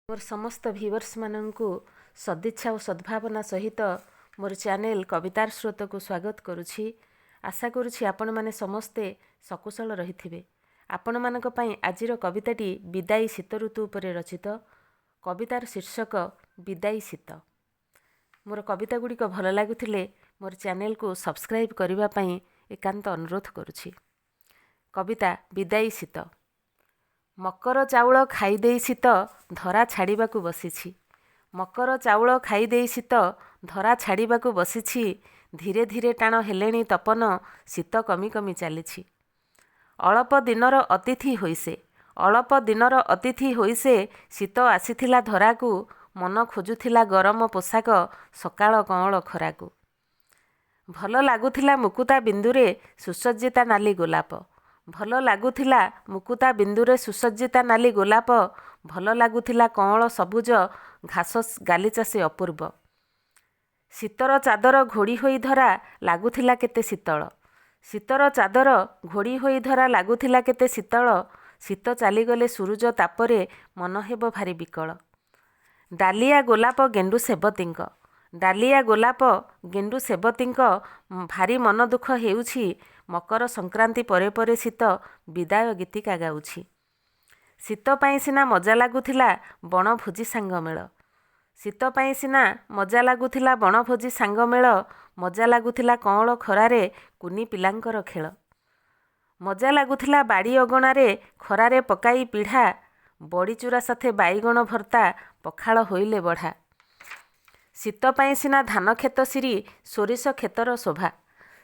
ମୋର ସମସ୍ତ ଭିଉଅର୍ସମାନଙ୍କୁ ସଦିଚ୍ଛା ଓ ସଦ୍ଭାବନା ସହିତ ମୋର ଚ୍ୟାନେଲ୍ କବିତାର ସ୍ରୋତକୁ ସ୍ୱାଗତ କରୁଛି। ଆଶା କରୁଛି ଆପଣମାନେ ସମସ୍ତେ ସକୁଶଳ ରହିଥିବେ। ଆପଣମାନଙ୍କ ପାଇଁ ଆଜିର କବିତାଟି ବିଦାୟୀ ଶୀତ ଋତୁ ଉପରେ ରଚିତ। କବିତାର ଶୀର୍ଷକ ବିଦାୟୀ ଶୀତ। ମୋର କବିତା ଗୁଡ଼ିକ ଭଲ ଲାଗୁଥିଲେ ମୋର ଚ୍ୟାନେଲକୁ ସବସ୍କ୍ରାଇବ୍ କରିବା ପାଇଁ ଏକାନ୍ତ ଅନୁରୋଧ କରୁଛି। କବିତା ବିଦାୟୀ ଶୀତ। ମକର ଚାଉଳ ଖାଇଦେଇ ଶୀତ ଧରା ଛାଡ଼ିବାକୁ ବସିଛି। ମକର ଚାଉଳ ଖାଇଦେଇ ଶୀତ ଧରା ଛାଡ଼ିବାକୁ ବସିଛି। ଧୀରେ ଧୀରେ ଟାଣ ହେଲେଣି ତପନ, ଶୀତ କମି କମି ଚାଲିଛି। ଅଳପ ଦିନର ଅତିଥି ହୋଇ ସେ, ଅଳପ ଦିନର ଅତିଥି ହୋଇ ସେ ଶୀତ ଆସିଥିଲା ଧରାକୁ। ମନ ଖୋଜୁଥିଲା ଗରମ ପୋଷାକ, ସକାଳ କଅଁଳ ଖରାକୁ। ଭଲ ଲାଗୁଥିଲା ମୁକୁତା ବିନ୍ଦୁରେ ସୁସଜ୍ଜିତା ନାଲି ଗୋଲାପ। ଭଲ ଲାଗୁଥିଲା ମୁକୁତା ବିନ୍ଦୁରେ ସୁସଜ୍ଜିତା ନାଲି ଗୋଲାପ। ଭଲ ଲାଗୁଥିଲା କଅଁଳ ସବୁଜ ଘାସ ଗାଲିଚା ସେ ଅପୂର୍ବ। ଶୀତର ଚାଦର ଘୋଡ଼ି ହୋଇ ଧରା ଲାଗୁଥିଲା କେତେ ଶୀତଳ। ଶୀତର ଚାଦର ଘୋଡ଼ି ହୋଇ ଧରା ଲାଗୁଥିଲା କେତେ ଶୀତଳ। ଶୀତ ଚାଲିଗଲେ ସୂରୁଜ ତାପରେ ମନ ହେବ ଭାରି ବିକଳ। ଡାଲିଆ ଗୋଲାପ ଗେଣ୍ଡୁ ସେବତୀଙ୍କ, ଡାଲିଆ ଗୋଲାପ ଗେଣ୍ଡୁ ସେବତୀଙ୍କ ଭାରି ମନ ଦୁଃଖ ହେଉଛି। ମକର ସଂକ୍ରାନ୍ତି ପରେ ପରେ ଶୀତ ବିଦାୟ ଗୀତିକା ଗାଉଛି। ଶୀତ ପାଇଁ ସିନା ମଜା ଲାଗୁଥିଲା ବଣଭୋଜି ସାଙ୍ଗମେଳ। ଶୀତ ପାଇଁ ସିନା ମଜା ଲାଗୁଥିଲା ବଣଭୋଜି ସାଙ୍ଗମେଳ। ମଜା ଲାଗୁଥିଲା କଅଁଳ ଖରାରେ କୁନି ପିଲାଙ୍କର ଖେଳ। ମଜା ଲାଗୁଥିଲା ବାଡ଼ି ଅଗଣାରେ ଖରାରେ ପକାଇ ପିଢ଼ା, ବଡ଼ିଚୁରା ସାଥେ ବାଇଗଣ ଭର୍ତ୍ତା, ପଖାଳ ହୋଇଲେ ବଢ଼ା। ଶୀତ ପାଇଁ ସିନା ଧାନ କ୍ଷେତ ଶିରୀ ସୋରିଷ କ୍ଷେତର ଶୋଭା।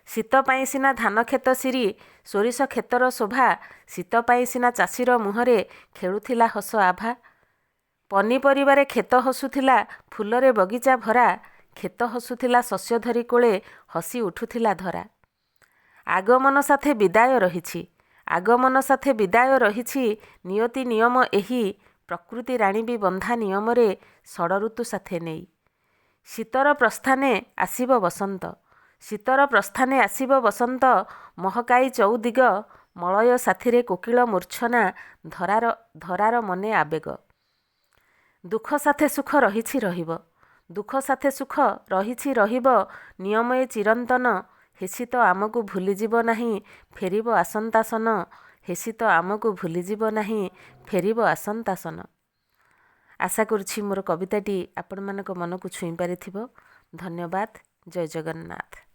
ଶୀତ ପାଇଁ ସିନା ଧାନ କ୍ଷେତ ଶିରୀ ସୋରିଷ କ୍ଷେତର ଶୋଭା। ଶୀତ ପାଇଁ ସିନା ଚାଷୀର ମୁହଁରେ ଖେଳୁଥିଲା ହସ ଆଭା। ପନିପରିବାରେ କ୍ଷେତ ହସୁଥିଲା, ଫୁଲରେ ବଗିଚା ଭରା। କ୍ଷେତ ହସୁଥିଲା ଶସ୍ୟ ଧରି କୋଳେ, ହସି ଉଠୁଥିଲା ଧରା। ଆଗମନ ସାଥେ ବିଦାୟ ରହିଛି, ଆଗମନ ସାଥେ ବିଦାୟ ରହିଛି, ନିୟତି ନିୟମ ଏହି। ପ୍ରକୃତି ରାଣୀ ବି ବନ୍ଧା ନିୟମରେ ଷଡ଼ଋତୁ ସାଥେ ନେଇ। ଶୀତର ପ୍ରସ୍ଥାନେ ଆସିବ ବସନ୍ତ, ଶୀତର ପ୍ରସ୍ଥାନେ ଆସିବ ବସନ୍ତ, ମହକାଇ ଚଉଦିଗ। ମଳୟ ସାଥିରେ କୋକିଳ ମୂର୍ଚ୍ଛନା, ଧରାର ମନେ ଆବେଗ। ଦୁଃଖ ସାଥେ ସୁଖ ରହିଛି ରହିବ, ଦୁଃଖ ସାଥେ ସୁଖ ରହିଛି ରହିବ, ନିୟମ ଏ ଚିରନ୍ତନ। ହେ ଶୀତ ଆମକୁ ଭୁଲିଯିବ ନାହିଁ, ଫେରିବ ଆସନ୍ତା ସନ। ହେ ଶୀତ ଆମକୁ ଭୁଲିଯିବ ନାହିଁ, ଫେରିବ ଆସନ୍ତା ସନ। ଆଶା କରୁଛି ମୋର କବିତାଟି ଆପଣମାନଙ୍କ ମନକୁ ଛୁଇଁ ପାରିଥିବ। ଧନ୍ୟବାଦ। ଜୟ ଜଗନ୍ନାଥ।